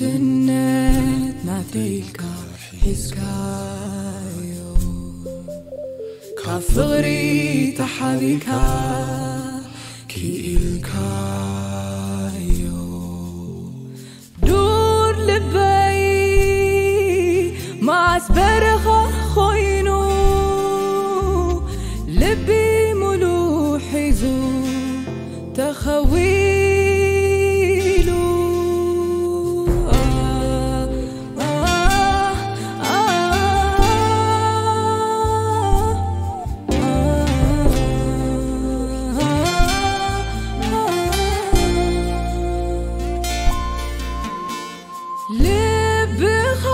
ድነት ናተይልካ ሒዝካዮ፣ ካብ ፍቕሪ ተሓቢካ ክኢልካዮ። ዱር ልበይ መዓስ በረኻ ኮይኑ፣ ልቢ ሙሉ ሒዙ ተኸዊሉ። ልብኻ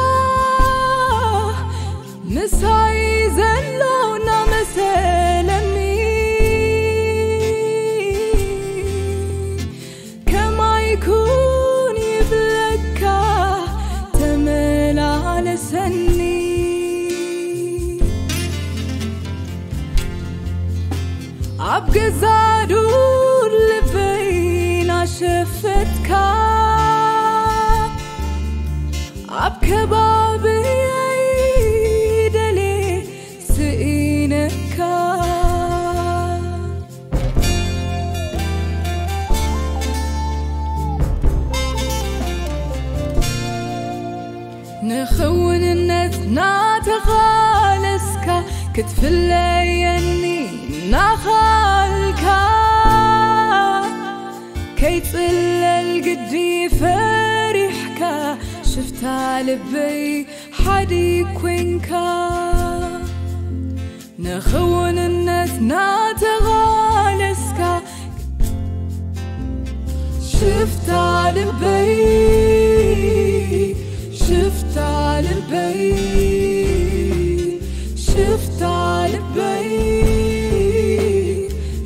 ምሳይ ዘሎ እናመሰለኒ፣ ከማይ ኩን ይብለካ ተመላለሰኒ። ኣብ ገዛ ዱር ልበይ ናሸፈትካ፣ ኣብ ከባብየይ ደሌ ስኢነካ። ንኽውንነት ናተቓለስካ፣ ክትፍለየኒ ናኻልካ፣ ከይጽለል ግዲ ፈሪሕካ፣ ሽፍታ ልበይ ሓዲ ኮንካ። ንኽውንነት ናተቓለስካ፣ ሽፍታ ልበይ፣ ሽፍታ ልበይ፣ ሽፍታ ልበይ፣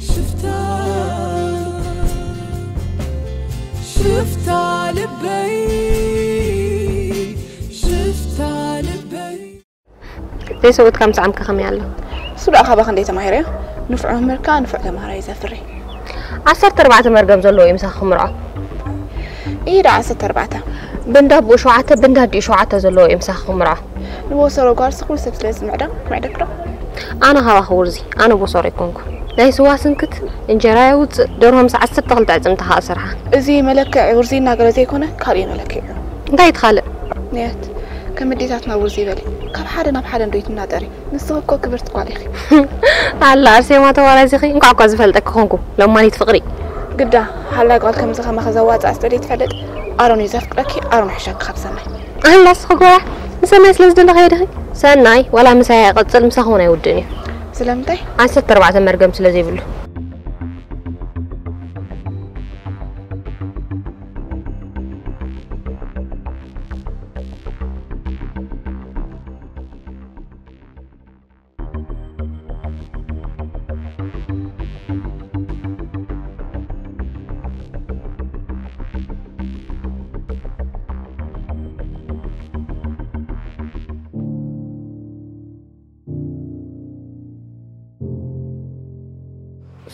ሽፍታ፣ ሽፍታ ልበይ፣ ሽፍታ ልበይ። ዘይሰብኡት ከም ሰዓምካ ከመይ ኣሎ? እሱ ደኣ ካባኽ እንደ ተማሂረዮ፣ ንፉዕ መምህር ከኣ ንፉዕ ተማሃራይ ዘፍሪ። ዓሰርተ ኣርባዕተ መርገም ዘለዎ እዩ ምሳኺ ክምርዖ። ኢዳ ዓሰርተ ኣርባዕተ። ብንዳ ኣቦኡ ሸውዓተ፣ ብንዳ ኣዲኡ ሸውዓተ ዘለዎ እዩ ምሳኺ ክምርዖ። ንቦሰሮ ጓል ስኹል ሰብ ስለ ዝምዕዳ፣ ምዕደክ ዶ? ኣነ ካባኺ ውርዚ፣ ኣነ ቦሰሮ ኣይኮንኩ። ናይ ስዋ ስንክት፣ እንጀራ የውጽእ፣ ደርሆ ምስ ዓሰርተ ክልተ ዕጽምቲ ከኣ ስርሓ። እዚ መለክዒ ውርዚ እናገለ ዘይኮነ፣ ካልእ መለክዒ እዩ። እንታይ እቲ ካልእ? ንያት፣ ከም ኣዴታትና ውርዚ ይበሊ፣ ካብ ሓደ ናብ ሓደ እንዶ ይትናጠሪ። ንስኺ እኮ ክብርቲ ጓል ኢኺ። ኣላ ኣርሴማ ተዋራዚኺ፣ እንኳዕ እኳ ዝፈልጠኪ ኮንኩ፣ ለማኒት ፍቕሪ። ግዳ፣ ሓላይ ጓል ከምዚ ከማኺ ዘዋጽኣ ስለ ዘይትፈልጥ፣ ኣሮን እዩ ዘፍቅረኪ፣ ኣሮን ይሕሸኪ ካብ ሰናይ። ኣላ እስኺ ጓያ፣ ንሰናይ ስለ ዝደለኻዮ ዲኺ? ሰናይ፣ ዋላ ምሳይ ኣይቐጽል፣ ምሳኺ እውን ኣይውድእን እዩ። ስለምንታይ? ዓሰርተ ኣርባዕተ መርገም ስለ ዘይብሉ።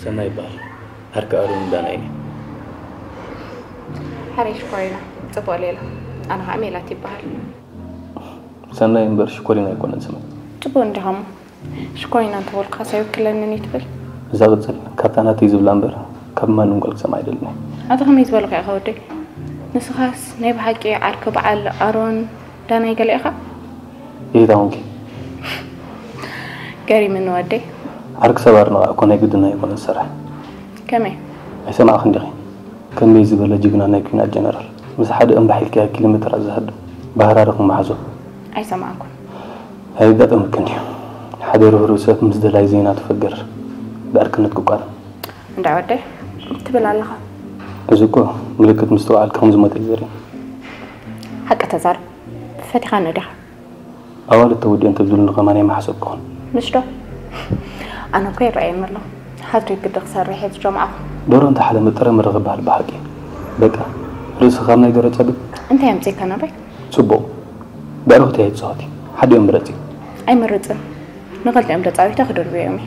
ሰናይ ይበሃል። ዓርኪ ኣሮን ዳናይን እዩ። ሓረይ ሽኮሪና፣ ጽቡቕ ሌላ። ኣነ ኸዓ ሜላት ይበሃል። ሰናይ እምበር ሽኮሪና ኣይኮነን ስመይ። ጽቡቕ እንዲኻ እሞ። ሽኮሪና እንተበልኩኻስ ኣይውክለንን እዩ ትብል? እዛ ቅጽል ካብታ ናተይ ዝብላ እምበር ካብ ማንም ጓል ክሰምዓ ኣይደልን እየ። ኣታ ከመይ ዝበልካ ኢኻ ወደይ? ንስኻስ ናይ ብሓቂ ዓርኪ በዓል ኣሮን ዳናይ ገለ ኢኻ? ይሄታ ሆንኪ። ገሪምኒ ወደይ። ዓርኪ ሰብ ኣድንቓ እኮ ናይ ግድና ኣይኮነን ዝሰርሕ። ከመይ? ኣይሰማዕኽን ዲኺ? ከመይ ዝበለ ጅግና ናይ ኲናት ጀነራል ምስ ሓደ እምባሕ ኢልካዮ ኪሎ ሜተራት ዝሃድም ባህራሪ ክመሓዞ? ኣይሰማዕኩን። ኣየጋጠመክን ድዩ? ሓደ ርህሩህ ሰብ ምስ ደላይ ዜና ትፈግር ብዕርክነት ክቋረን። እንዳ ወደይ ትብል ኣለኻ። እዚ እኮ ምልክት ምስትውዓል ከም ዝሞተ እዩ ዘርኢ። ሓቂ ተዛረብ። ፈቲኻኒ ዲኻ? ኣዋልድ ተወዲኦን ተብዝሉኒ ከማን ኣይምሓሰብኩኹን። ምሽ ዶ? ኣነ እኮ ይረኣየኒ ኣሎ። ሃትሪክ ግዲ ክሰርሕ እየ ዝጀምዓኹ። ዶሮ እንተሓለመ ጥረ ምረ ክበሃል ብሓቂ። በቃ፣ ርእሲ ካብ ናይ ዶሮ ጸግብ። እንታይ ኣምጺእካ ናብይ? ጽቡቕ። ብዕርኽቲ ኣይትጻወቲ። ሓዲኦም ምረጺ። ኣይመርጽን። ንኽልቲኦም ተጻዊተ ክድርብዮም እየ።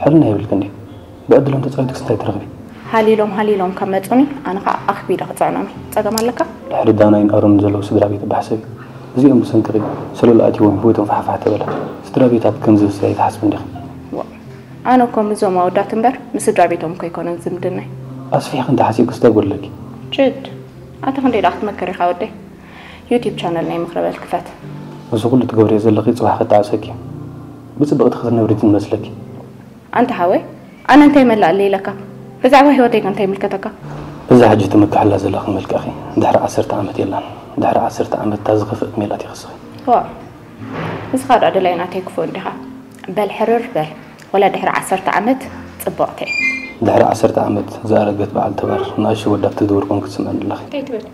ሕልና የብልክን ድዩ? ብዕድሎም ተጻዊትክስ እንታይ ትረኽቢ? ሃሊሎም ሃሊሎም ካብ መፁኒ ኣነ ከዓ ኣኽቢደ ክፅዕኖም እዩ። ፀገም ኣለካ? ድሕሪ ዳናይን ኣሮምን ዘለዉ ስድራ ቤት እባ ሕሰቢ። እዚኦም ብሰንክኺ ሰሎሎ ኣትይዎም ህይወቶም ፋሕፋሕ ተበላ። ስድራ ቤታት ከም ዝብስያ ኣይትሓስብን ዲኺ? ዋእ፣ ኣነ እኮ ምስዞም ኣወዳት እምበር ምስ ስድራ ቤቶም እኮ ኣይኮነን ዝምድናይ። ኣስፊሕኺ እንተሓሲብክስ እንታይ ጎድለኪ? ጅድ፣ ኣታ ክንደይ ደኣ ክትመክር ኢኻ ወደይ? ዩቲብ ቻነል ናይ ምኽሪ በል ክፈት። እዚ ኩሉ ትገብርዮ ዘለኺ ፅባሕ ክጠዓሰኪ እዩ። ብፅብቕቲ ክትነብሪ ዝመስለኪ። ኣንታ ሓወይ፣ ኣነ እንታይ መላእ ኣለይ ኢለካ? ብዛዕባ ህይወተይ ከ እንታይ ይምልከተካ? እዛ ሕጂ ትምክሕላ ዘለኺ መልክዕኺ ድሕሪ ዓሰርተ ዓመት የላን። ድሕሪ ዓሰርተ ዓመት እታ ዝኸፍአት ሜላት ኢኺ እስኺ። ዋእ፣ ንስኻ ደኣ ደላይ ናተይ ክፉእ እንዲኻ። በል ሕርር በል፣ ወላ ድሕሪ ዓሰርተ ዓመት ጽብቕቲ። ድሕሪ ዓሰርተ ዓመት ዝኣረገት በዓል ተባር ንኣሽቱ ወዳት ትድውር ኮንኪ ትስምዕኒ ኣለኺ። እንታይ ትብል?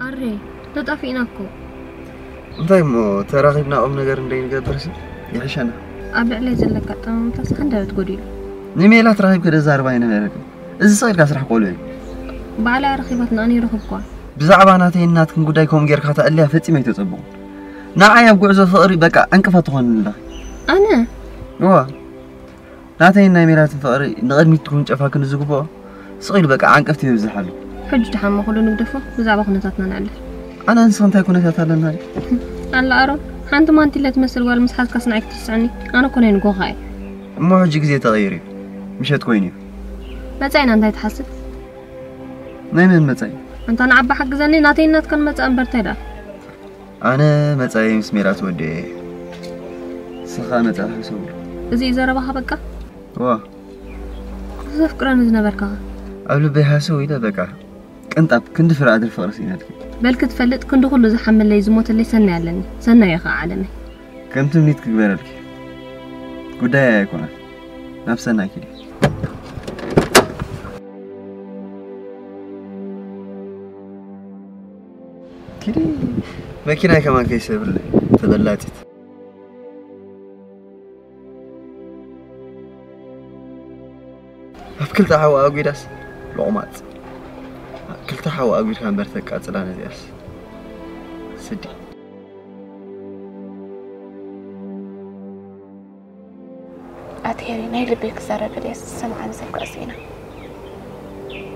ኣሬ፣ ተጣፊእና እኮ። እንታይ እሞ ተራኺብና ቁም ነገር እንደይንገብርሲ ይሕሸና። ኣብ ልዕለይ ዘለካ ኣጠማምታስ ሃንደበት ጎዲሉ። ንሜላት ረኺብኪ ደዛርባ ኣይነበረክን። እዚ ስቕ ኢልካ ስራሕ ቆልዑ እዩ። ባዕላ ረኺባትና፣ ኣነ ይረኽብኳ። ብዛዕባ ናተይን ናትክን ጉዳይ ከምኡ ጌርካ ተዕልያ ፈጺመ ኣይተጸበኹን። ንዓይ ኣብ ጉዕዞ ፍቕሪ በቃ ዕንቅፋት ትኾንኒ ኣለኺ። ኣነ? እዋ። ናተይን ናይ ሜላትን ፍቕሪ ንቕድሚት ክውንጨፋ ክንዲ ዝግብኦ ስቕ ኢሉ በቃ ዓንቀፍቲ የብዝሓሉ። ሕጂ ደሓን እሞ ኩሉ ንግደፎ፣ ብዛዕባ ኩነታትና ነዕልል። ኣነ ንስኺ እንታይ ኩነታት ኣለና? ኣላ ኣሮን፣ ሓንቲ ማንቲለ ትመስል ጓል ምስ ሓዝካስ ንዓይ ክትርስዕኒ? ኣነ እኮ ናይ ንጎኻ እየ። እሞ ሕጂ ግዜ ተቐይሩ እዩ። ምሸት ኮይኑ እዩ። መጻኢና እንታይ ትሓስብ? ናይ መን መጻኢ? ኣንታ ንዓባ ሓግዘኒ፣ ናተይን ናትካን መጻኢ እምበር እንታይ ደኣ? ኣነ መጻኢ ምስ ሜላት ወዲኤ እየ። ንስኻ መጻኢ ሓሰብሉ። እዚ እዩ ዘረባኻ በቃ? እዋ። ዘፍቅረኒ ዝነበርካ ኸ? ኣብ ልበይ ሃሰው ኢለ በቃ ቅንጣብ ክንዲ ፍረ ኣድሪ ፍቕሪ ስኢነልኪ። በልኪ ትፈልጥ ክንዲ ኩሉ ዝሓመለይ ዝሞተለይ ሰናይ ኣለኒ። ሰናይ እዩ ኸዓ ዓለመይ። ከም ትምኒት ክግበረልኪ። ጉዳይ ኣይኮነን። ናብ ሰናይ ኪዲ። ኪዲ መኪናይ ከማን ከይሰብርኒ ተበላጢት። ኣብ ክልተ ሓዊ ኣጒዳስ ሎቕማጽ። ክልተ ሓዊ ኣጒድካ እምበር ተቃጽላ ነዚኣስ። ስዲ። ኣቲ ሄሪ ናይ ልበይ ክዛረብ ደልየ ዝሰምዓኒ ሰብ ክዕስ ኢና።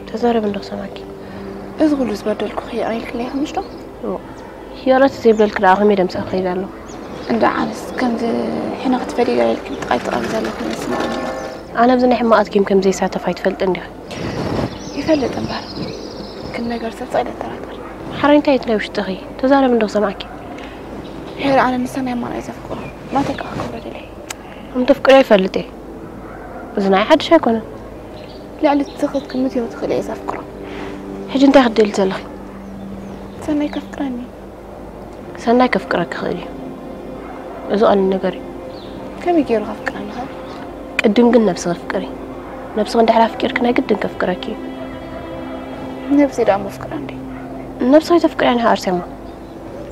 ተዛረቢ እንዶ ክሰማኪ። እዚ ኩሉ ዝበደልኩኺ ይቕረ ኢልክለይ ኢኺ ምሽ ዶ? ይቕረ ተዘይብለልኪ ደኣ ከመይ ደምሳኺ ክኸይድ ኣለኹ? እንዳ ዓንስ ከምዚ ሕነ ክትፈድዪ ገለ ኢልኪ ብጥቓይ ትቐርቢ ዘለኺ ይስምዓኒ ኣሎ። ኣነ ኣብዚ ናይ ሕማቓት ጌም ከም ዘይሳተፍ ኣይትፈልጥን ዲኺ? ይፈልጥ እምበር ግን ነገር ሰብ ስቕ ኢለ እጠራጠር። ሓራይ እንታይ እቲ ናይ ውሽጥኺ? ተዛረቢ እንዶ ክሰምዓኪ። ሄሪ ኣነ ንሰናይ እሞ እየ ዘፍቅሮ። ናተይ ከኣ ክብሮ ደልየ። ከም ተፍቅርዮ ይፈልጥ እየ። እዚ ንዓይ ሓድሽ ኣይኮነን። ልዕሊ እቲ ክትግምትዮ ትኽእሊ እየ ዘፍቅሮ። ሕጂ እንታይ ክትደሊ ዘለኺ? ሰናይ ከፍቅረኒ እዩ። ሰናይ ከፍቅረኪ ይኽእል እዩ። እዚ ቀሊል ነገር እዩ። ከመይ ገይሩ ከፍቅረኒ ይኽእል? ቅድም ግን ነብስኺ ኣፍቅሪ። ነብስኺ እንድሕር ኣፍቂርኪ ናይ ግድን ከፍቅረኪ እዩ። ነብሰይ ደኣ ምፍቅራ እንዴ? ነብስኺ ኣይተፍቅርያን ኢኺ ኣርሴማ።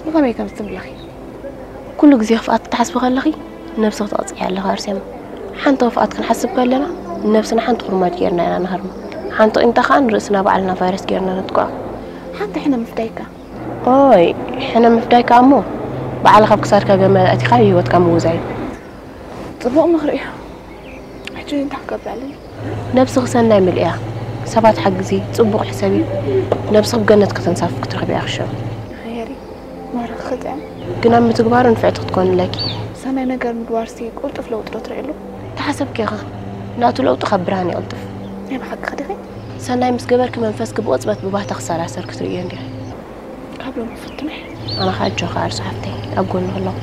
ብኸመይ ከምዚ ትብለኺ? ኩሉ ግዜ ክፍኣት ክትሓስቢ ከለኺ ነብስኺ ትቐጽዒ ኣለኺ ኣርሴማ። ሓንቲ ክፍኣት ክንሓስብ ከለና ንነብስና ሓንቲ ኩርማጅ ጌርና ኢና ንሃርማ። ሓንቲ ቂምታ ከኣ ንርእስና ባዕልና ቫይረስ ጌርና ነጥቅዖ። ሓንቲ ሕነ ምፍዳይካ። ኦይ፣ ሕነ ምፍዳይ ከኣ እሞ ባዕልኻ ኣብ ክሳድካ ገመድ ኣእቲኻ ህይወትካ ምውዛይ እዩ። ጽቡቕ ምኽሪ እዩ። ሕጂ እንታይ ክገብር ኣለኒ? ነብስኺ ሰናይ ምልእያ፣ ሰባት ሓግዚ፣ ጽቡቕ ሕሰቢ፣ ነብስኺ ብገነት ከተንሳፍፊ ክትረኽብያ ክሸም። ሄሪ፣ ማራ ክኽጥዕም። ግን ኣብ ምትግባሩ ንፍዕቲ ክትኮኒ ኣለኪ። ሰናይ ነገር ምግባርሲ ቅልጡፍ ለውጢ ዶ ትርእየሉ? ተሓሰብኪ ኢኺ፣ ናቱ ለውጢ ካብ ብርሃን ይቕልጥፍ። ናይ ብሓቂ ዲኺ? ሰናይ ምስ ገበርኪ መንፈስኪ ብቕጽበት ብባህታ ክሰራሰር ክትርእዮ እንዲኺ። ካብ ሎሚ ፍትነ። ኣነ ኸኣ ኣጆኺ ኣርሱ ሓፍተይ ኣብ ጎንኺ ኣለኹ።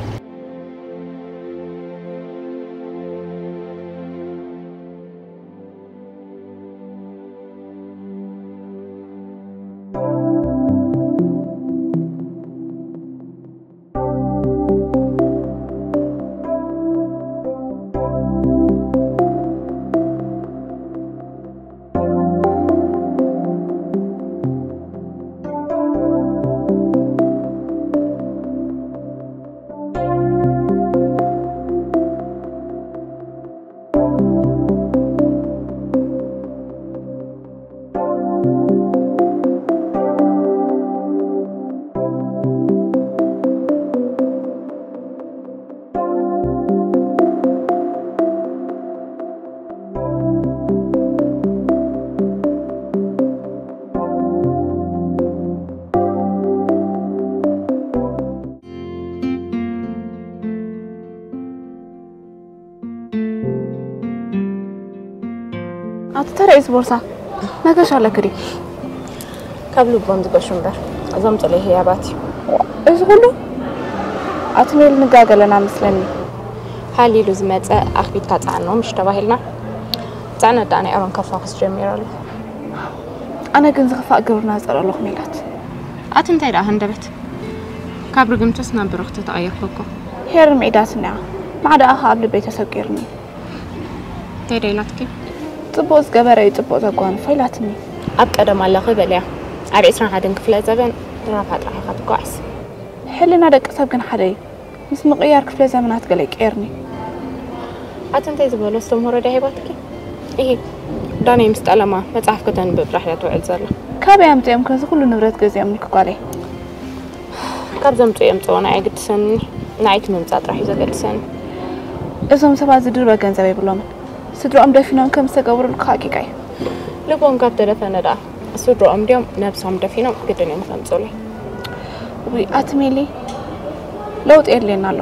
ኣቲ ተረእስ ቦርሳ መገሻ ኣለክዲ ካብ ልቦም ዝገሹ እምበር እዞም ጥለይ ህያባት እዩ። እዚ ኩሉ ኣቲ ሜል ንጋገለና ምስለኒ። ሃሊሉ ዝመፀ ኣኽቢድካ ፃዕኖ ምሽ ተባሂልና። ፃዕነት ዳኣ ናይ ኣሮን ከፋኽስ ጀሚሩ ኣሎ። ኣነ ግን ዝኽፋእ ግብርና ዝፀልኦ ኣለኹ ሜላት። ኣቲ እንታይ ደኣ ሃንደበት? ካብ ርግምትስ ናብ ብርኽቲ ተቐየርኩ እኮ። ሄር ሚዒዳት እኒኣ ማዕዳኣ ኣብ ልበይ ተሰቂርኒ። እንታይ ደኣ ኢላትኪ? ጽቡቕ ዝገበረ እዩ ጽቡቕ ዘጓንፎ ኢላትኒ። ኣብ ቀደም ኣለኺ በልያ። ኣብ ዕስራን ሓደን ክፍለ ዘበን ድራፋ ጥራሕ ኢኻ ትጓዓዝ። ሕልና ደቂ ሰብ ግን ሓደ እዩ። ምስ ምቕያር ክፍለ ዘመናት ገለ ይቀየርኒ። ኣቲ እንታይ ዝበሎ ኣስተምህሮ ድያ ሂባትኪ? እሂ፣ ዳነይ ምስ ጠለማ መጽሓፍ ከተንብብ ጥራሕ እያ ትውዕል ዘላ። ካበይ ኣምጺኦም ከዚ ኩሉ ንብረት ገዚኦምልኪ ጓለይ? ካብ ዘምጽኡ የምጽኡ ንዓይ ኣይግድሰንኒ። ንዓይ እቲ ምምጻእ ጥራሕ እዩ ዘገድሰኒ። እዞም ሰባት ዝድርበ ገንዘብ የብሎምን። ስድርኦም ደፊኖም ከም ዝተገብሩልካ ሓቂቃ እዩ። ልቦም ካብ ተደፈነ ደኣ ስድርኦም ድዮም ነብሶም ደፊኖም ግድን እዮም ከምጽኡለይ። ውይ ኣቲ ሜሊ፣ ለውጢ የድልየና ኣሎ።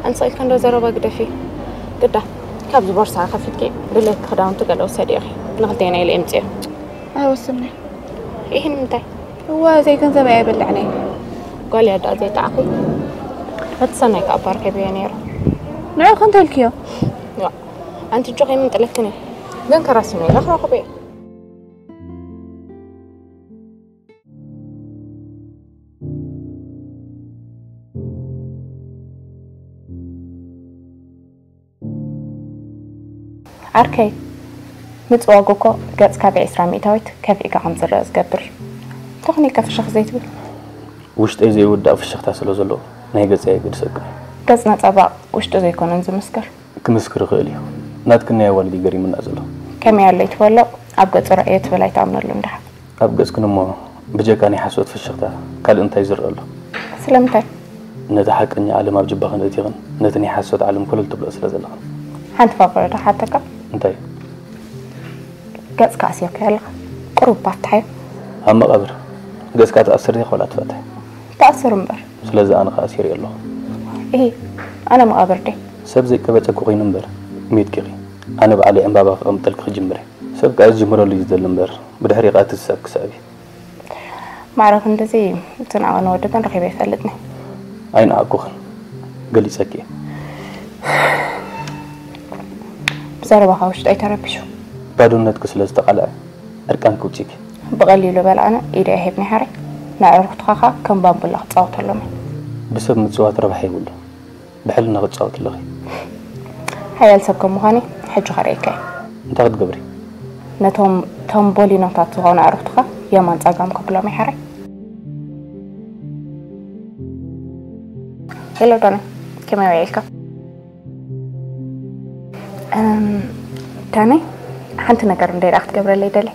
ኣንሳይ ከንዶ ዘረባ ግደፊ። ግዳ ካብዚ ቦርሳ ከፊትኪ ድሌትኪ ክዳውንቲ ገለ ውሰዲ ኢኺ። ንክልቴና ኢለ የምጽዮ። ኣይወስንይ። ይህ ንምንታይ? እዋ ዘይገንዘብ ኣይበልዕን እየ። ጓል ያዳ ዘይጣዕኹ። በቲ ሰናይ ከኣ ባርከብዮ ነይሩ። ንዑ ክንተልክዮ። ዋ፣ ኣንቲ እጆ ከይምንጥለክን እየ። ግን ከራስኖ ኢለ ክረኽቦ እየ። ዓርከይ፣ ምጽዋግ እኮ ገጽካ ብዒስራ ሚእታዊት ከፊእካ ከም ዝረኣ ዝገብር እዩ። እንተኾነ ኢልካ ፍሽኽ ዘይትብል? ውሽጠይ ዘይውዳእ ፍሽኽታ ስለ ዘለዎ ናይ ገጸይ ኣይገድሰክን እዩ። ገጽ ነጸብራቕ ውሽጢ ዘይኮነን ዝምስክር። ክምስክር ይኽእል እዩ። ናትክን ናይ ኣዋልድ እዩ ገሪሙና ዘሎ። ከመይ ኣሎ ይትበሎ፣ ኣብ ገጹ ርኣዮ ትብል ኣይትኣምነሉን ደሓን። ኣብ ገጽክን እሞ ብጀካ ናይ ሓሶት ፍሽኽታ ካልእ እንታይ ዝረአ ኣሎ? ስለምንታይ? ነቲ ሓቀኛ ዓለም ኣብ ጅባኽን እቲኽን ነቲ ናይ ሓሶት ዓለም ኮለል ትብልኦ ስለ ዘለኽን። ሓንቲ ፈቕዶ ክሓተካ? እንታይ? ገጽካ ኣሲርካዮ ኣለኻ። ቁሩብ ኣፍትሓዮ። ኣብ መቓብር ገጽካ ትኣስር ዲኻ ወላ ትፈትሕ? ትኣስር እምበር። ስለዚ ኣነ ኸኣ ኣሲረዮ ኣለኹ። እሂ፣ ኣነ መቓብር ድየ? ሰብ ዘይቀበጸኪ ኮይኑ እምበር ሚትኪ ኢኺ። ኣነ ባዕለይ ዕምባባ ከቐምጠልኪ ክጅምር እየ። ሰብ ከኣ ዝጅምረሉ እዩ ዝደሊ እምበር ብድሕሪኡ ከኣ እቲ ዝስዕብ ክስዕብ እዩ። ማዕረ ክንድዚ ዝነዓቐኒ ወዲ ግን ረኺበ ኣይፈልጥን። ኣይነዓቕኩኽን፣ ገሊጸኪ እየ። ብዘረባኻ ውሽጠይ ተረቢሹ። ባዶነትኪ ስለ ዝተቓልዐ ዕርቃንኪ ውጺእኪ። ብቐሊሉ በል ኣነ ኢደይ ኣይህብን እየ ሓረይ። ንኣዕሩኽትኻ ከኣ ከም ባምቡላ ክጻወተሎም እየ። ብሰብ ምጽዋት ረብሓ የብሉን። ብሕልና ክትጻወቲ ኣለኺ። ሓያል ሰብ ከም ምዃነይ ሕጂ ከርእየካ እየ። እንታይ ክትገብሪ? ነቶም ተምቦሊኖታት ዝኾኑ ኣዕሩኽትኻ የማን ጸጋም ከብሎም እየ ሓረይ። ሄሎ ዳነ፣ ከመይ ውዒልካ? እም፣ ዳነ፣ ሓንቲ ነገር እንደ ደኣ ክትገብረለይ ደለ።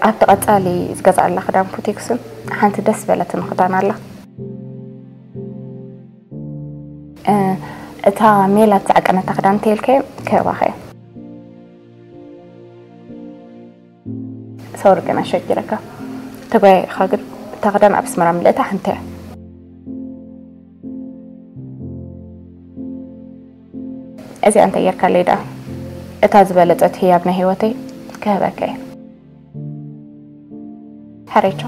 ኣብቲ ቀጻሊ ዝገዝኣላ ክዳን ቡቲክስን ሓንቲ ደስ ዝበለትኒ ክዳን ኣላ። እ፣ እታ ሜላት ዝዓቀነታ ክዳን እንተይልካዮ ክህባኻ እየ። ሶሪ ግን ኣሸጊረካ። ተጓይኻ ግን እታ ክዳን ኣብ ኣስመራ ምልእታ ሓንቲ እያ። እዚኣ እንተ ጌርካለይ ደኣ እታ ዝበለጸት ህያብ ናይ ህይወተይ ክህበካ እየ። ሕሬቾ።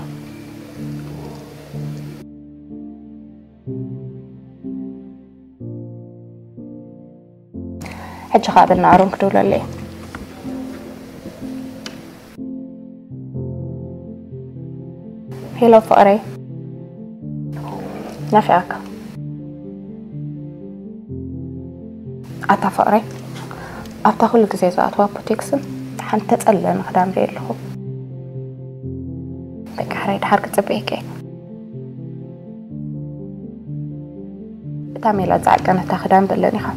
ሕጂ ኸኣ ብናኣሮን ክድውለሉ እየ። ሄሎ ፍቕረይ፣ ናፊቓካ። ኣታ ፍቕረይ፣ ኣብታ ኩሉ ግዜ ዝኣትዋ ቡቲክስን ሓንቲ ተጸልለኒ ክዳን ርእየ ኣለኹ። በቃ ሕራይ ድሓር ክጽበየካ እየ። እታ ሜላት ዝዓቀነታ ክዳን በለኒ ኢኻ።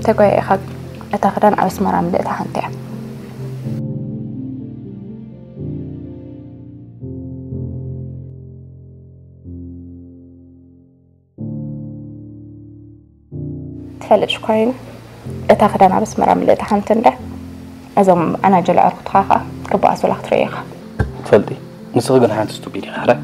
ተጓየ ኢኻ። እታ ክዳን ኣብ ኣስመራ ምልእታ ሓንቲ እያ። ትፈልጥ ሽኮሪና፣ እታ ክዳን ኣብ ኣስመራ ምልእታ ሓንቲ እንዳ እዞም ኣናጀል ኣዕሩኽትኻ ኸኣ ክበኣሱላ ክትርኢ ኢኻ። ትፈልጢ፣ ንስኺ ግን ሓንቲ ስቱፒድ ኢኺ፣ ሕራይ።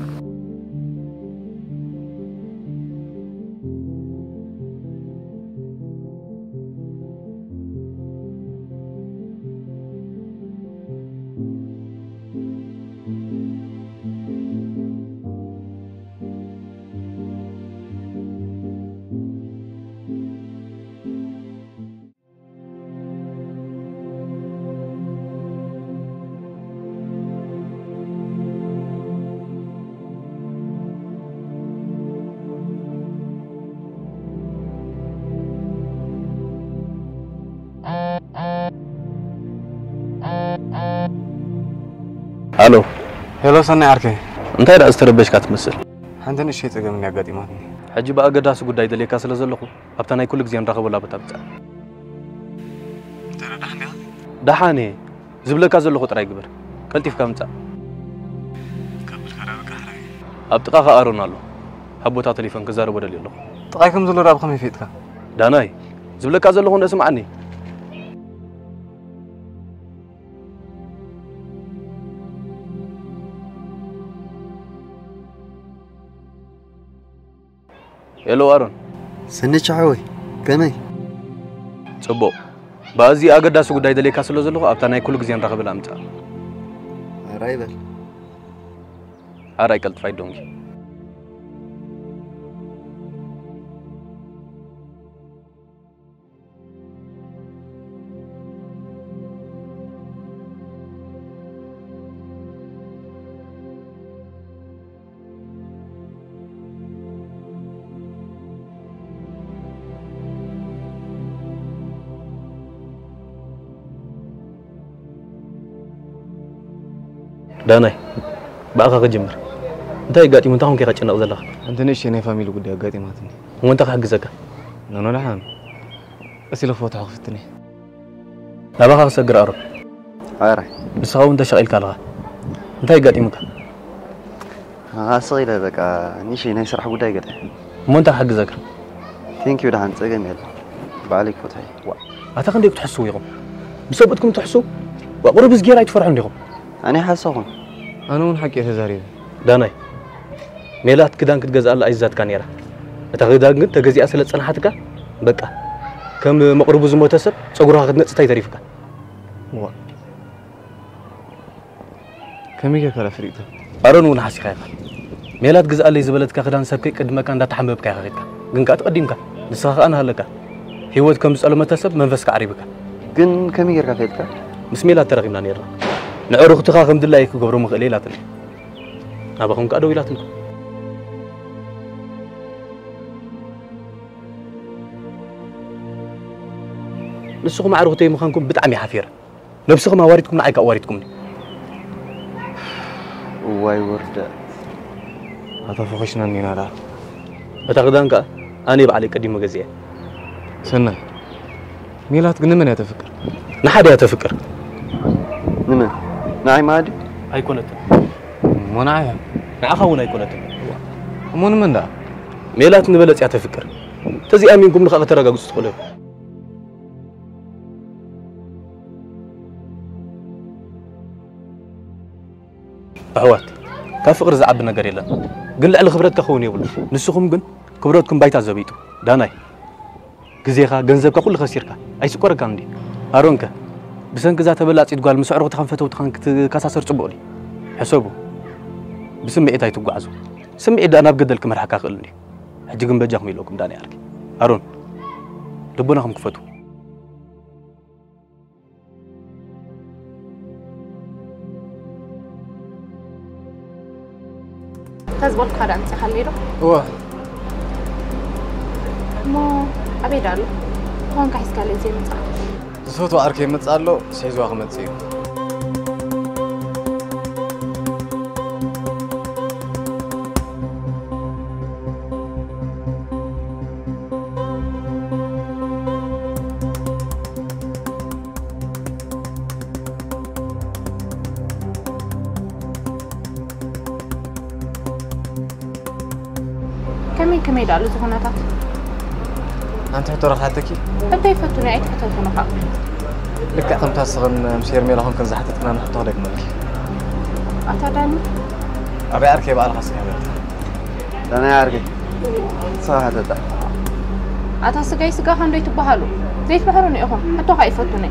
ኣሎ። ሄሎ ሰናይ ዓርከይ። እንታይ ደኣ ዝተረበሽካ ትመስል? ሓንቲ ንእሽተይ ጸገም እንድያ ኣጋጢማትኒ። ሕጂ ብኣገዳሲ ጉዳይ ደልየካ ስለ ዘለኹ ኣብታ ናይ ኩሉ ግዜ ንራኸበላ ቦታ ምጻእ። እንታይ ደኣ ደሓን ዲኻ? ደሓን እየ። ዝብለካ ዘለኹ ጥራይ ግበር። ቀልጢፍካ ምጻእ። ከብልካ ደኣ በቃ ሕራይ። ኣብ ጥቓኻ ኣሮን ኣሎ። ኣብ ቦታ ተሌፎን ክዛረቦ ደልየ ኣለኹ። ጥቓይ ከም ዘሎ ደኣ ብኸመይ ፈሊጥካ? ዳናይ፣ ዝብለካ ዘለኹ እንደ ስምዓኒ። ሄሎ ኣሮን። ሰነቻ ሓወይ፣ ከመይ? ጽቡቕ። ብኣዝዩ ኣገዳሲ ጉዳይ ደልየካ ስለ ዘለኹ ኣብታ ናይ ኩሉ ግዜ ንራኸበላ ምጻእ። ሕራይ በል። ሕራይ ቀልጥፍ ኣይዶንኪ። ዳናይ፣ ብኣኻ ክጅምር። እንታይ ኣጋጢሙ? እንታይ ኮንካ ኢኻ ትጭነቕ ዘለኻ? ሓንቲ ንእሽተይ ናይ ፋሚሊ ጉዳይ ኣጋጢማትኒ። እሞ እንታይ ክሕግዘካ? ኖኖ፣ ደሓን። ቀስ ኢለ ክፈትሖ ክፍትን እየ። ናባኻ ክሰግር ኣሮን። ኣረ። ንስኻ እውን ተሸቒልካ ኣለኻ። እንታይ ኣጋጢሙካ? ኣስቕ ኢለ በቃ ንእሽተይ ናይ ስራሕ ጉዳይ ገለ። እሞ እንታይ ክሕግዘካ? ቴንኪዩ፣ ደሓን ጸገም የለን። ባዕለይ ክፈትሖ እየ። ዋ፣ ኣታ ክንደይ ክትሕስዉ ኢኹም? ብሰብኡትኩም ትሕስዉ? ዋ፣ ቁሩብ እዝጌር ኣይትፈርሑን ዲኹም? ኣነ ሓሰኹም። ኣነ እውን ሓቂ እየ ተዛሪበ። ዳናይ፣ ሜላት ክዳን ክትገዝኣላ ኣይዛትካ ነይራ። እታ ክዳን ግን ተገዚኣ ስለ ዝጸንሓትካ፣ በቃ፣ ከም መቕርቡ ዝሞተ ሰብ ጸጉርኻ ክትነጽት ኣይተሪፍካ። ዋ። ከመይ ጌርካ ደኣ ፈሊጥካ? ኣሮን እውን ሓሲኻ ኢኻ። ሜላት ግዝኣለይ ዝበለትካ ክዳን ሰብ ከይቅድመካ እንዳተሓምበብካ ኢኻ ኸድካ። ግን ከኣ ተቐዲምካ። ንስኻ ከኣ ንሃለካ። ህይወት ከም ዝጸለመታ ሰብ መንፈስካ ዓሪብካ። ግን ከመይ ጌርካ ፈሊጥካ? ምስ ሜላት ተራኺብና ኔርና። ንዕሩኽትኻ ከም ድላየይ ክገብሮ ምኽእል እየ ኢላትኒ። ናባኹም ከኣ ደዊላትልኩም። ንስኹም ኣዕሩኽተይ ምዃንኩም ብጣዕሚ እየ ሓፊረ። ነብስኹም ኣዋሪድኩም ንዓይ ከኣ ኣዋሪድኩምኒ። እዋይ ውርደት። ኣታ ፈኺሽና እኒና ደኣ። እታ ክዳን ከኣ ኣነ ባዕለይ ቀዲመ ገዚኤ። ሰናይ፣ ሜላት ግን ንመን እያ ተፍቅር? ንሓደ እያ ተፍቅር። ንመን? ንዓይ ማለት ድዩ? ኣይኮነትን። እሞ ንዓይ እያ። ንዓኻ እውን ኣይኮነትን። እሞ ንመን ደኣ? ሜላት ንበለጽ እያ ተፍቅር። ተዚኣሚንኩም ንኻ ከተረጋግጹ ትኽእሉ ኢኹም። ኣሕዋት፣ ካብ ፍቕሪ ዝዓቢ ነገር የለን። ግን ልዕሊ ክብረትካ ክኸውን የብሉን። ንስኹም ግን ክብረትኩም ባይታ ዘቢጡ። ዳናይ፣ ግዜኻ፣ ገንዘብካ ኩሉ ከሲርካ። ኣይስቆረካን እንድዩ። ኣሮንከ፣ ብሰንኪ እዛ ተበላጺት ጓል ምስ ኣዕሩኽትኻን ፈተውትኻን ክትከሳሰር ጽቡቕ ድዩ? ሕሰቡ። ብስምዒት ኣይትጓዓዙ። ስምዒት ደኣ ናብ ገደል ክመርሓካ ይኽእል እንድዩ። ሕጂ ግን በጃኹም ኢለኩም ዳናይ ዓርከይ። ኣሮን፣ ልቦናኹም ክፈቱ። እንተ ዝበልኩኻ ደኣ ኣምጺኻለይ ዶ? እወ። እሞ ኣበይ ደኣ ኣሎ? እንተኾንካ ሒዝካለይ ዘይምጻእ። ዝፈትዎ ዓርከይ ይመጽእ ኣሎ፣ ሒዝዋ ክመጽእ እዩ። ከመይ ከመይ ደኣ ኣሎ እዚ ኩነታት? ሓንቲ ሕቶ ረኻተኪ? እንተይፈቱኒ ኣይትሕተቱኒ ኸኣ። ልክዕ ከምታ ስኽን ምስ ሄርሜላ ኾንክን ዝሓተትክናኒ ሕቶ ክደግመልኪ። ኣታ ዳኒ። ኣበይ ዓርከይ ባዕልኻ ስኻ በልካ። ዳናይ ዓርከይ። ንስኻ ሓተታ። ኣታ ስጋይ ስጋኻ እንዶ ኣይትበሃሉ። ዘይትምሕሩኒ ኢኹም። ሕቶኻ ኣይፈቱኒ።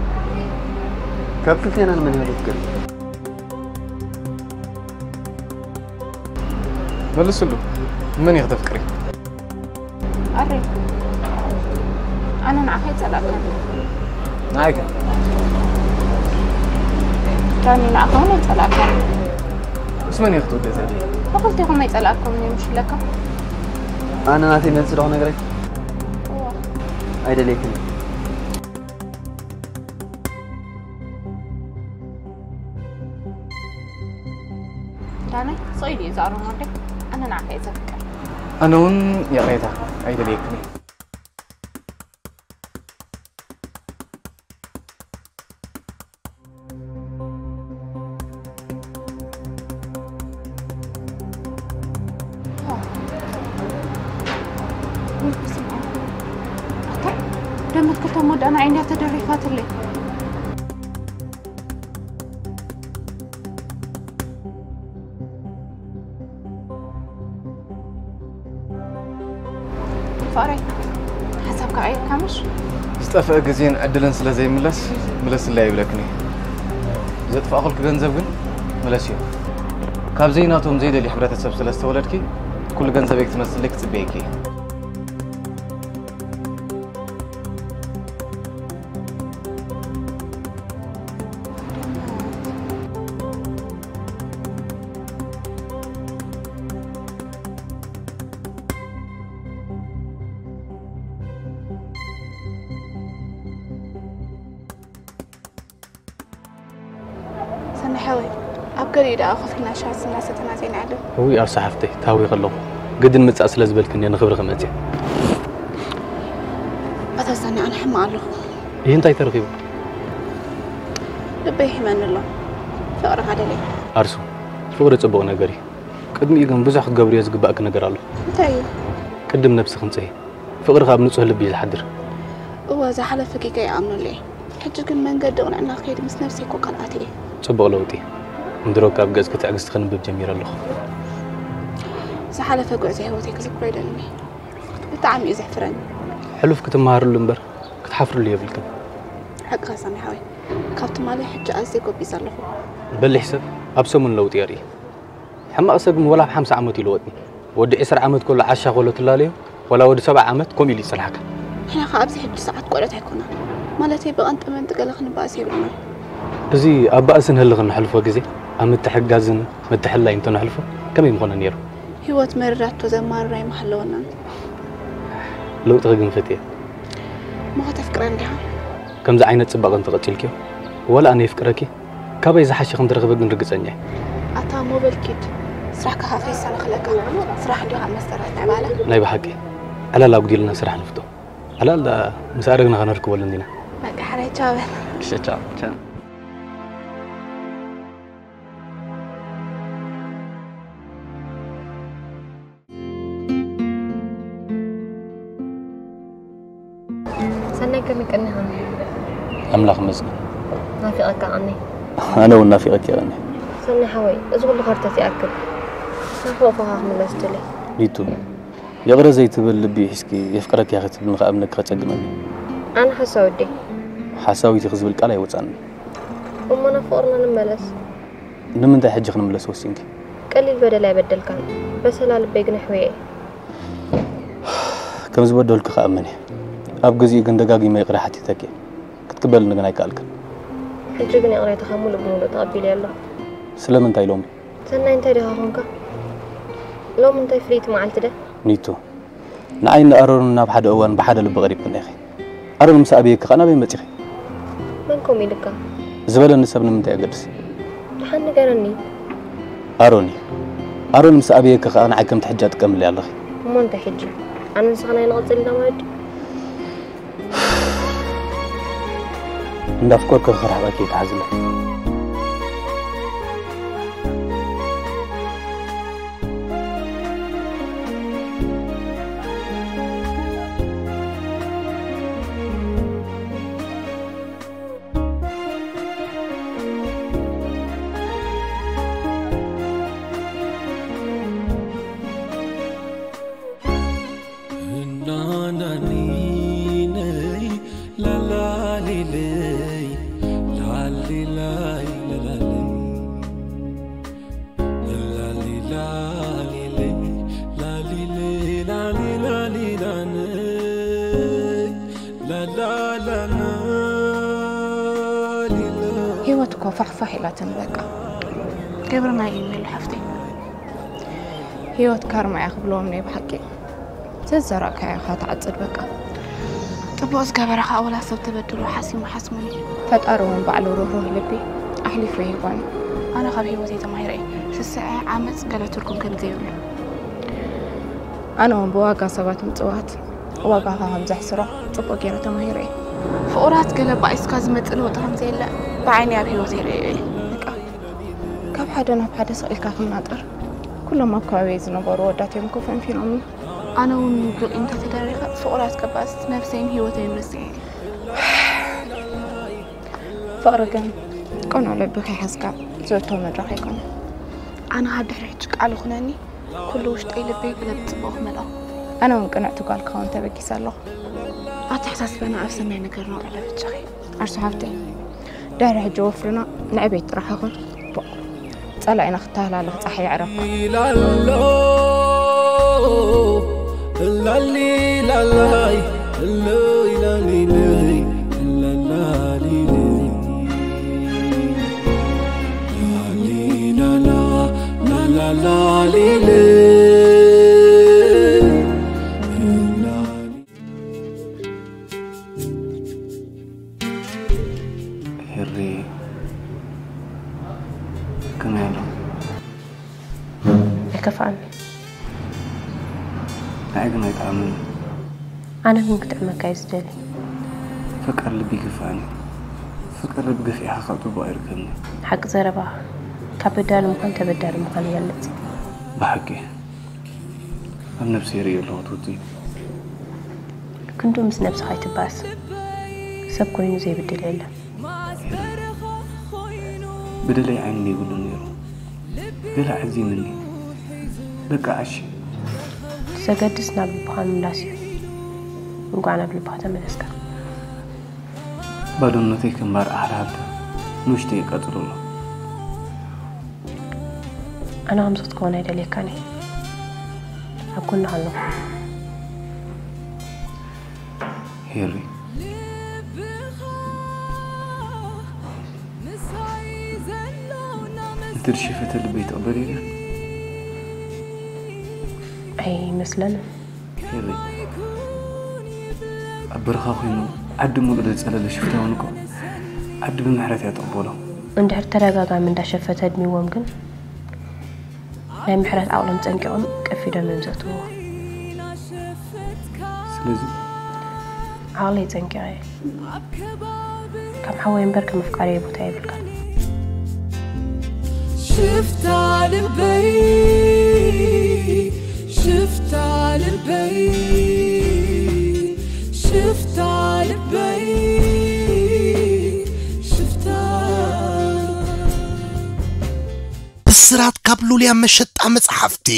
ካብ ክልቴና ንመን ኢኻ ተፍቅር? መልስሉ። መን ኢኺ ተፍቅሪ? ኣረ፣ ኣነ ንዓኻ ኣይጸላእካን። ንዓይ ከ? ዳኒ፣ ንዓኻ እውን ኣይጸላእካን። ምስ መን ኢኺ ክትውደእ ዘለኺ? ንኽልቴኹም ኣይጸላእኩምን እየ፣ ምሽ ኢለካ። ኣነ ናተይ መልሲ ዶ ክነግረኪ? እዋ። ኣይደልየክን። ኣነ ስቕ ኢሉ እዩ ዝኣርም ወደይ። ኣነ ንዓኻ እየ ዘፍቅር። ኣነ እውን ይቕሬታ ኣይደልየክን እየ። ደምት ክልተ ሞዳ ንዓይ እንድያ ተደሪፋትለይ። ፍቕረይ፣ ሓሳብካ ቀይርካ ምሽ? ዝጠፍአ ግዜን ዕድልን ስለ ዘይምለስ ምለስለይ ኣይብለክን እየ። ዘጥፋእኩልኪ ገንዘብ ግን ምለስዮ። ካብ ዘይናቶም ዘይደልዩ ሕብረተሰብ ስለ ዝተወለድኪ ኩሉ ገንዘበይ ክትመልስለይ ክጽበየኪ እየ። ሰናይ ሓወይ፣ ኣብ ገሊኡ ደኣ ኮፍ ኢልና ሻሂ እናሰተና ዘይንዕልል? እውይ ኣርሳ ሓፍተይ፣ ተሃዊኸ ኣለኹ። ግድን ምጻእ ስለ ዝበልክኒ እየ ንኽብርኺ መጺአ። ኣታ ሰናይ፣ ኣነ ሕማቕ ኣለኹ። ይህ እንታይ ተረኺቡ? ልበይ ይሕመኒ ኣሎ። ፍቕርኻ ደልየ። ኣርሱ፣ ፍቕሪ ጽቡቕ ነገር እዩ። ቅድሚኡ ግን ብዙሕ ክትገብርዮ ዝግባእኪ ነገር ኣሎ። እንታይ እዩ? ቅድም ነብስኺ ንጽሂ። ፍቕሪ ካብ ንጹህ ልቢ እዩ ዝሓድር። እወ፣ ዝሓለፈ ጌጋ ይኣምነሉ እየ። ሕጂ ግን መንገዲ ቅንዕና ክኸይድ ምስ ነብሰይ እኮ ቃል ኣትየ እየ። ጽቡቕ ለውጢ። እንድሮ ካብ ገጽኪ ትዕግስቲ ከንብብ ጀሚረ ኣለኹ። ዝሓለፈ ጉዕዞ ህይወተይ ክዝክሮ ይደልን እየ። ብጣዕሚ እዩ ዘሕፍረኒ። ሕሉፍ ክትመሃርሉ እምበር ክትሓፍርሉ የብልክን። ሓቅኻ ሰናይ ሓወይ፣ ካብ ትማሊ ሕጂ ኣዝየ ጎቢዘ ኣለኹ። በሊሕ ሰብ ኣብ ሰሙን ለውጢ የርኢ። ሕማቕ ሰብ ግን ወላ ኣብ ሓምሳ ዓመት ይልወጥኒ። ወዲ ዕስራ ዓመት ከሎ ዓሻ ከሎ ትላለዮ፣ ወላ ወዲ ሰብዓ ዓመት ከምኡ ኢሉ ይጸንሓካ። ንሕና ኸኣ ኣብዚ ሕጂ ሰዓት ቆልዑት ኣይኮናን። ማለተይ ብቐንጠመንጢ ገለ ክንበኣስ የብልናን። እዚ ኣብ ባእስን ህልኽን ነሕልፎ ግዜ ኣብ ምትሕግጋዝን ምትሕልላይን እንተነሕልፎ ከመይ ምኾነ ነይሩ? ህይወት መሪራቶ ዘማርር ኣይምሃለወናን። ለውጥኺ ግን ፈትየ። እሞ ከተፍቅረኒ ዲኻ? ከምዚ ዓይነት ጽባቐ እንተቐጺልክዮ፣ ዋላ ኣነ የፍቅረኪ፣ ካበይ ዝሓሸ ከም ትረኽቢ ግን ርግጸኛ እየ። ኣታ እሞ በል ኪድ፣ ስራሕካ ኸኣ ከይሰናኽለካ። ስራሕ እንድዩ ካብ መስጠራት ምዕባለ። ናይ ብሓቂ፣ ዕላል ኣጉዲልና ስራሕ ንፍቶ። ዕላል ደኣ ምስ ኣረግና ኸነርክበሉ እንዲና። በቃ ሕራይ ቻው በል። እሺ ቻው። ሰናይ ከመይ ቀኒኻ? ኣምላኽ ይመስገን። ናፊቐካ ቀኒ። ኣነ እውን ናፊቐኪ ቀኒ። ሰናይ ሓወይ፣ እዚ ኩሉ ከርተት ይኣክል። ናብ ሕቑፍኻ ክምለስ ደልየ። ኒቱ፣ ይቕረ ዘይትብል ልቢ ሒዝኪ የፍቅረኪ እየ ክትብልኒ ክኣምነኪ ከጸግመኒ። ኣነ ሓሳዊት ድየ? ሓሳዊት ኢኺ ዝብል ቃል ኣይወጻንን። እሞ ናብ ፍቕርና ንመለስ። ንምንታይ ሕጂ ክንምለስ ወሲንኪ? ቀሊል በደል ኣይበደልካን። በሰላ ልበይ ግን ኣሕውየ እየ። ከም ዝበደልኩ ክኣምን እየ። ኣብ ግዚኡ ግን ደጋጊመ ይቕረ ሓቲተኪ እየ። ክትቅበልኒ ግን ኣይከኣልክን። ሕጂ ግን ይቕሬታኻ ሙሉእ ብሙሉእ ተቐቢለዮ ኣለኹ። ስለምንታይ ሎሚ? ሰናይ እንታይ ዲኻ ኾንካ? ሎሚ እንታይ ፍልይቲ መዓልቲ ድያ? ኒቱ፣ ንዓይን ንኣሮንን ኣብ ሓደ እዋን ብሓደ ልቢ ቀሪብክና ኢኺ። ኣሮን ምስ ኣበየኪ ከኣ ናበይ መጺኺ? መን ከምኡ ኢሉካ? ዝበለኒ ሰብ ንምንታይ የገድስ? ደሓን ንገረኒ። ኣሮን እዩ። ኣሮን ምስ ኣበየኪ ከኣ ንዓይ ከምቲ ሕጂ ኣጥቀምለይ ኣለኺ። እሞ እንታይ ሕጂ? ኣነ ንስኻ ናይ ንቕጽል ኢልና ማለት ድዩ? እንዳፍቀርኩ ክርሕቐኪ ይትሓዝለይ። ህይወት እኮ ፋሕፋሕ ኢላትኒ በቃ። ግብርና እዩ ሜሉ ሓፍተይ። ህይወት ካርማ እያ ክብልዎም ናይ ብሓቂ። ዘዘራእካዮ ኢኻ ትዓጽድ በቃ። ጽቡቕ ዝገበረ ኸኣ ወላ ሰብ ተበድሎ ሓሲሙ ሓስሙኒ። ፈጣሪ እውን ባዕሉ ርህሩህ ልቢ ኣሕሊፉ ይህቦኒ። ኣነ ካብ ህይወተይ ተማሂረ እየ። ስዐ ዓመፅ ገለ ትርጉም ከም ዘይብሉ። ኣነ እውን ብዋጋ ሰባት ምፅዋት ዋጋኻ ከም ዘሕስሮ ፅቡቅ ገይረ ተማሂረ እየ። ፍቑራት ገለ ባኢስካ ዝመፅእ ለውጢ ከም ዘየለ ብዓይኒ ኣብ ህይወት ይርእዮ እየ። በቃ ካብ ሓደ ናብ ሓደ ስቕ ኢልካ ክናጠር ኩሎም ኣብ ከባቢየ ዝነበሩ ወዳት እዮም ኮፈንፊኖምኒ። ኣነ እውን ብቕ እንተተደሪኸ ፍቑራት ከባስ ነብሰይን ህይወተይን ረሲዐ እየ። ፍቕሪ ግን ቅኑዕ ልቢ ከይሓዝካ ዝእቶ መድረኽ ኣይኮነን። ኣነ ካብ ድሕሪ ሕጂ ቃል ይኹነኒ ኩሉ ውሽጠይ ልበይ ገለ ብፅቡቕ ክመልኦ። ኣነ እውን ቅንዕቲ ጓል ክኸውን ተበጊሰ ኣለኹ። ኣተሓሳስባና ኣብ ሰናይ ነገር ነውዕሎ ብቻኺ። ኣርሱ ሓፍተይ፣ ድሕሪ ሕጂ ወፍርና ንዕቤት ጥራሕ ይኹን። ጸላኢና ክተሃላለኽ ጸሓይ ይዕረብ። ላሎ፣ ላሊ፣ ላላይ፣ ሎይ፣ ላሊ፣ ሎይ፣ ላላሊ፣ ሎይ። ላሊ፣ ላላ፣ ላላ፣ ላሊ፣ ሎይ። ሄሪ፣ ከመይ ኣሎ? ኣይከፍኣኒ። ንዓይ ግን ኣይጥዓመኒ። ኣነ ግን ክጥዕመካ እየ ዝደሊ። ፍቅር ልቢ ይከፍኣኒ። ፍቅር ልቢ ገፊዕካ ካብ ጽቡቕ ኣይርከብን። ሓቂ ዘረባ ካብ በዳሊ ምዃን ተበዳሊ ምዃን ይበልጽ። ብሓቂ ኣብ ነብሰይ ይርእዮ ኣለኹ ትውቲ። ክንዱ ምስ ነብስኻ ኣይትባእስ። ሰብ ኮይኑ ዘይብድል የለን። በደለይ ዓይኒ የብሉን ነይሩ። ገለ ዓዚምኒ። በቃ ዓሺ። ዘገድስ ናብ ልብኻ ምምላስ እዩ። እንኳዕ ናብ ልብኻ ተመለስካ። ባዶነተይ ከም ባር ኣሕላልታ ንውሽጠይ ይቀጽሉ ኣሎ። ኣነ ከምዚ ክትከውን ኣይደልየካን እየ። ኣብ ጎንኻ ኣለኹ። ሄሪ፣ ነቲ ዝሸፈተ ልበይ ትቕበልዮ ዲኺ? ኣይመስለንን። ሄሪ፣ ኣብ በረኻ ኮይኑ ዓዲ ሙሉእ ዘጸለለ ሽፍታ እውን እኮ ዓዲ ብምሕረት እያ ትቕበሎ። እንድሕር ተደጋጋሚ እንዳሸፈተ ኣድሚዎም ግን ናይ ምሕረት ዓቕሎም ጸንቂቖም ቀፊዶም እዮም ዘእትውዎ። ስለዚ ዓቕለይ ጸንቂቐ እየ። ከም ሓወይ እምበር ከም ኣፍቃሪየ ቦታ የብልካን። ሽፍታ ልበይ፣ ሽፍታ ልበይ፣ ሽፍታ ልበይ፣ ሽፍታ። ብስራት ካብ ሉልያ መሸጣ መጽሓፍቲ።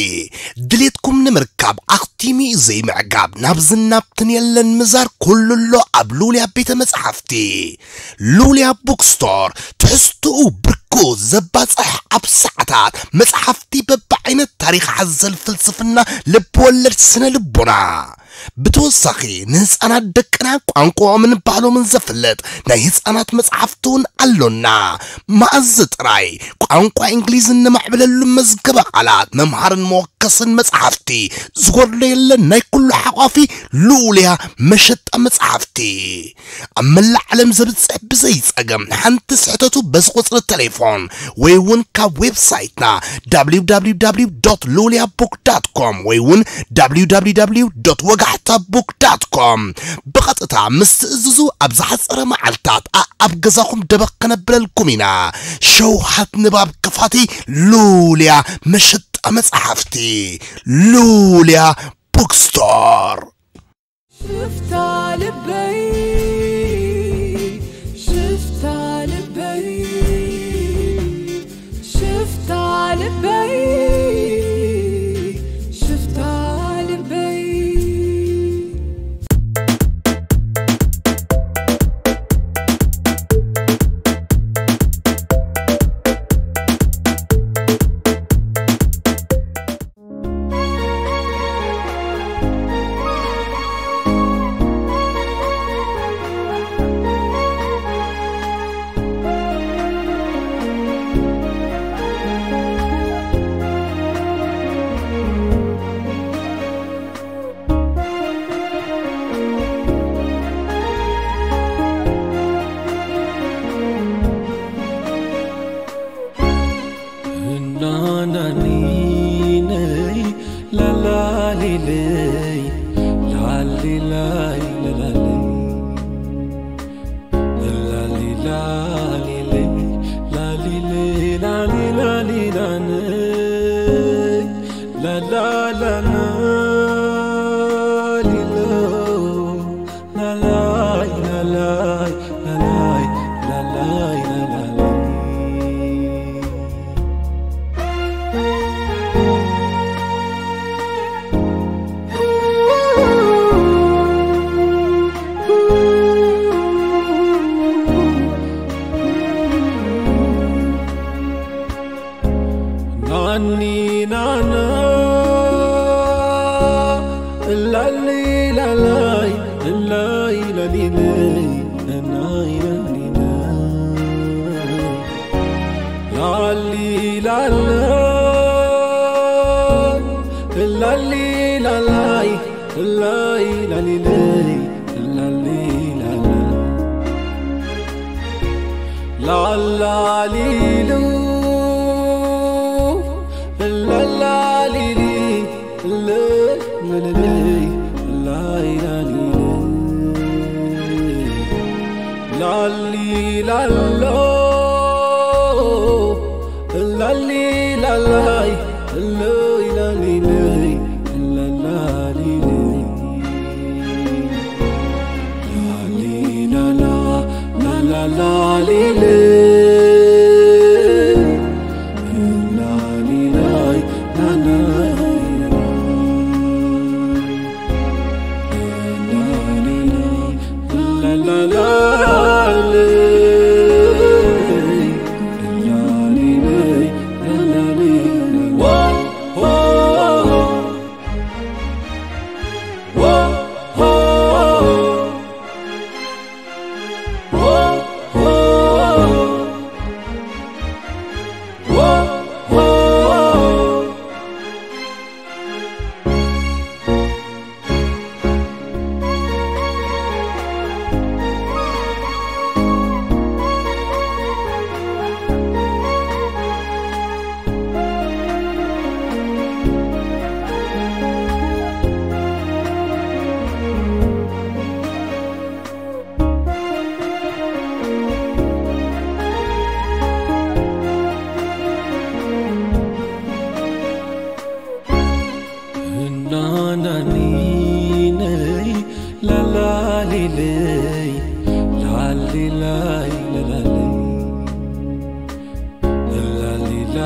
ድሌትኩም ንምርካብ ኣኽቲሙ እዩ ዘይምዕጋብ፣ ናብ ዝናብትን የለን ምዛር፣ ኩሉ ኣሎ ኣብ ሉልያ ቤተ መጽሓፍቲ። ሉልያ ቡክስቶር፣ ትሕዝትኡ ብርኩ ዘባጽሕ፣ ኣብ ሰዓታት መጽሓፍቲ በብዓይነት፣ ታሪኽ ሓዘል፣ ፍልስፍና፣ ልብ ወለድ፣ ስነ ልቦና። ብተወሳኺ ንህፃናት ደቅና ቋንቋኦምን ባህሎምን ዘፍልጥ ናይ ህፃናት መፅሓፍቲ እውን ኣሎና። መኣዝ ጥራይ ቋንቋ እንግሊዝ እነማዕብለሉ መዝገበ ቃላት፣ መምሃርን መወከስን መፅሓፍቲ ዝጎድሎ የለን። ናይ ኩሉ ሓቋፊ ሉልያ መሸጣ መፅሓፍቲ ኣብ መላእ ዓለም ዘብፅሕ ብዘይ ፀገም ሓንቲ ስሕተቱ በዚ ቁፅሪ ቴሌፎን ወይ እውን ካብ ዌብሳይትና www.loliabook.com ወይ እውን www ወጋሕታ book.com ብቐጥታ ምስ ትእዝዙ ኣብ ዝሓፀረ መዓልታት ኣኣብ ገዛኹም ደበኽ ከነብለልኩም ኢና። ሸውሃት ንባብ ክፋቲ ሉልያ መሸጣ መፅሓፍቲ ሉልያ ቡክስቶር። ሽፍታ ልበይ፣ ሽፍታ ልበይ፣ ሽፍታ ልበይ፣ ሽፍታ ልበይ። ናኒ ናና፣ እላሊ ላላይ፣ እላይ ላሊለይ፣ እላይ ላሊለይ። ላሊ ላላ፣ እላሊ ላላይ፣ እላይ ላሊለይ፣ እላሊ ላላ። ላላሊሉ፣ ላላሊሊ፣ ላላሊሊ፣ ላላሊሊ። ላሊ ላሎ፣ ላሊ ላላይ፣ ሎይ ላሊለይ፣ ላላሊለይ። ላሊ ላላ፣ ላላላሊለይ፣ ላሊላይ፣ ላላሊላይ። እናናኒነይ ላላሊለይ፣ ላሊላይ ላላለይ፣ ላሊላ